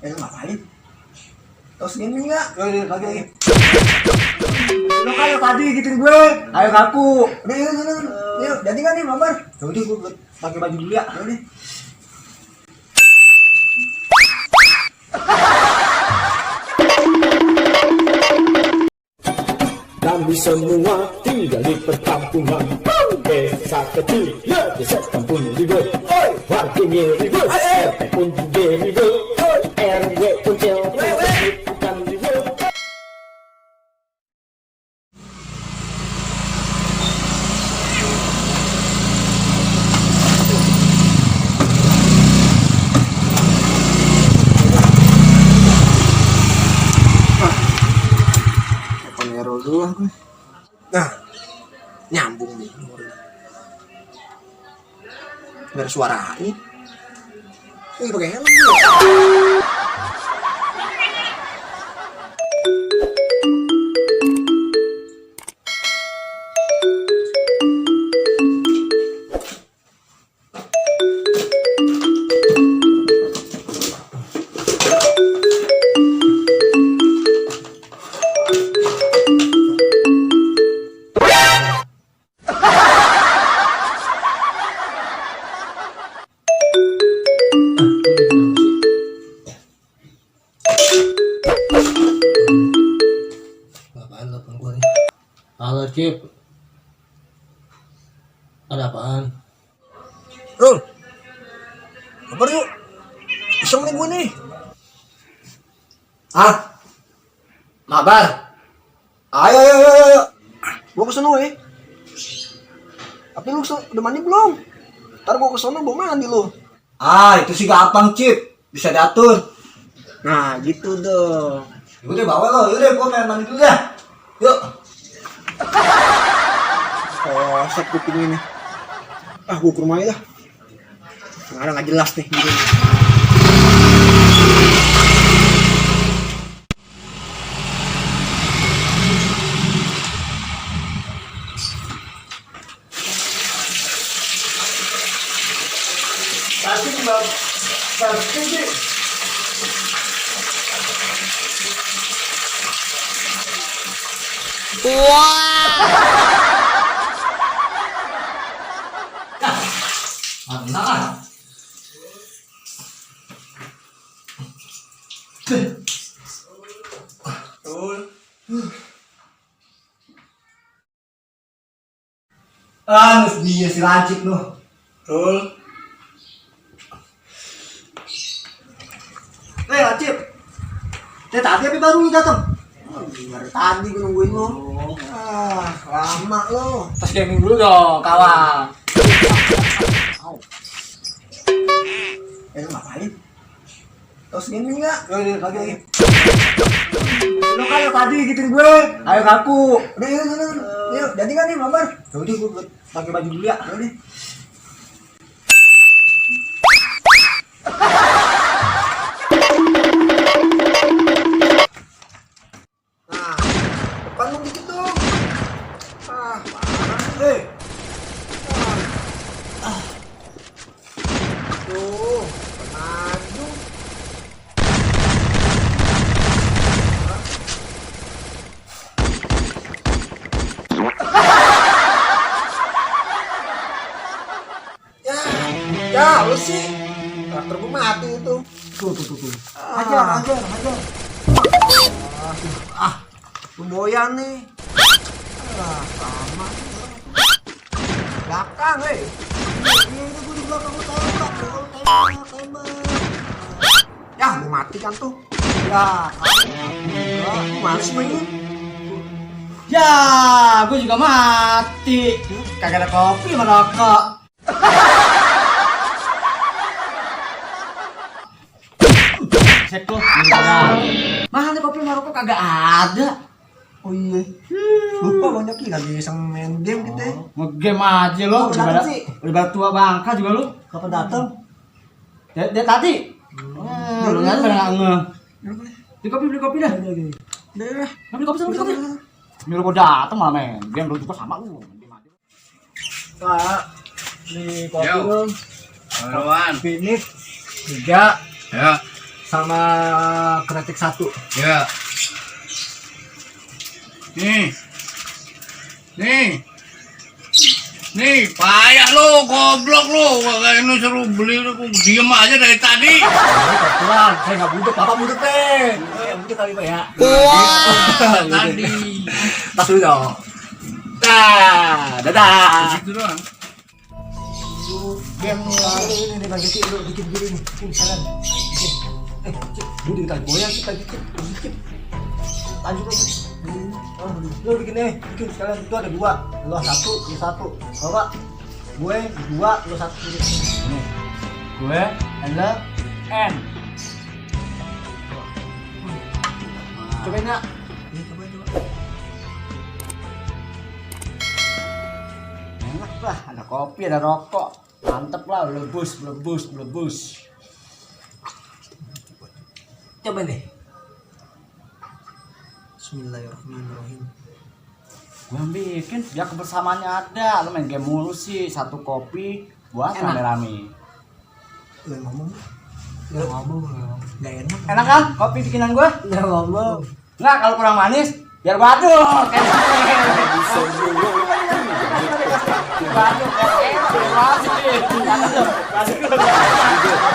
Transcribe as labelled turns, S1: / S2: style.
S1: Lu ngapain? Tau segini enggak?
S2: Lagi.
S1: Lu kayak tadi gituin gue. Ayo kaku. Udah yuk, jadi kan nih mabar.
S2: Ya udah gue pakai baju dulu ya.
S1: Udah.
S3: Kami semua tinggal di perkampungan, desa kecil, ya desa kampung ribut, warganya ribut, RT pun juga ribut, RW pun bukan ribut.
S1: Panero dulu lah gue. Nah, nyambung nih nomornya. Biar suara ini. Wih, pakai helm dia.
S2: Apaan telepon gue nih? Halo Cip. Ada apaan?
S1: Rul, kabar yuk. Iseng nih gue nih.
S2: Ah, mabar.
S1: Ayo. Gue kesana weh. Tapi lu udah mandi belum? Ntar gue kesana bawa mandi lu.
S2: Ah, itu sih gampang Cip, bisa diatur.
S1: Nah, gitu dong.
S2: Udah bawa lo, yaudah gue main mandi dulu dah. Yuk.
S1: Oh, set kuping ini. Ah, gue ke rumahnya dah. Sekarang nggak jelas nih.
S2: Pasti. Nah. Nus dia si lancip noh.
S1: Acip. Tadi apa baru datang? Dari tadi gue nungguin lo. Ah, lama lo.
S2: Tas gaming dulu dong, kawan.
S1: Lu ngapain? Tau segini enggak?
S2: Lagi.
S1: Lu kayak tadi gituin gue. Ayo kaku. Udah yuk, jadi kan nih mabar.
S2: Ya udah gue pakai baju dulu ya.
S1: Udah. Nah, depan lu dikit dong. Ah, parah. Tuh, maju. Ya, lu sih. Karakter gue mati itu.
S2: Tuh.
S1: Ajar. Lumboyan nih. Sama. Belakang, Ini gue di belakang lu tembak. Ya, lu mati kan tuh. Ya, kamu males mainin.
S2: Ya, gue juga mati. Kagak ada kopi merokok. Cek tuh, mana kopi merokok kagak ada.
S1: Oh iya. Lupa banyak lagi iseng main game gitu ya.
S2: Ngegame aja lo,
S1: Kapan datang sih?
S2: udah tua bangka juga lu.
S1: Kapan datang?
S2: Dia tadi. Lu nggak pada nggak nge. Beli kopi dah.
S1: Udah.
S2: Beli kopi sama kopi. Nyuruh gua datang malah main game lu juga sama lu.
S1: Pak, di kopi
S4: Yo.
S1: dong.
S4: Lawan.
S1: Pinit 3.
S4: Ya.
S2: sama kretek 1.
S4: Ya. Nih. Payah lo, goblok lo. Kayak ini seru beli, diem aja dari tadi.
S2: Kebetulan saya nggak butuh, Bapak butuh teh. Butuh kali Pak ya.
S4: Tadi.
S2: Tas dulu dong. Dadah.
S4: Gitu doang.
S1: Ini bang Cik, lu bikin gini nih, bikin jalan.
S2: Budi kita goyang kita dikit.
S1: Lanjut lagi. Lu bikin bikin sekalian itu ada 2. Lu 1, lu 1. Bapak, gue 2, lu 1.
S2: Nih. Gue N.
S1: Cobain ya.
S2: Enak lah, ada kopi, ada rokok. Mantep lah, blebus.
S1: Coba deh. Bismillahirrahmanirrahim.
S2: Gue bikin, biar kebersamaannya ada. Lu main game mulu sih, 1 kopi buat
S1: Enak.
S2: rame-rame.
S1: Lu ngomong. Lu ngomong. Gak enak.
S2: Enak kan kopi bikinan gue?
S1: Gak ngomong.
S2: Nggak, kalau kurang manis, biar gue aduk.
S3: Semua tinggal di perkampungan.
S2: Waduh,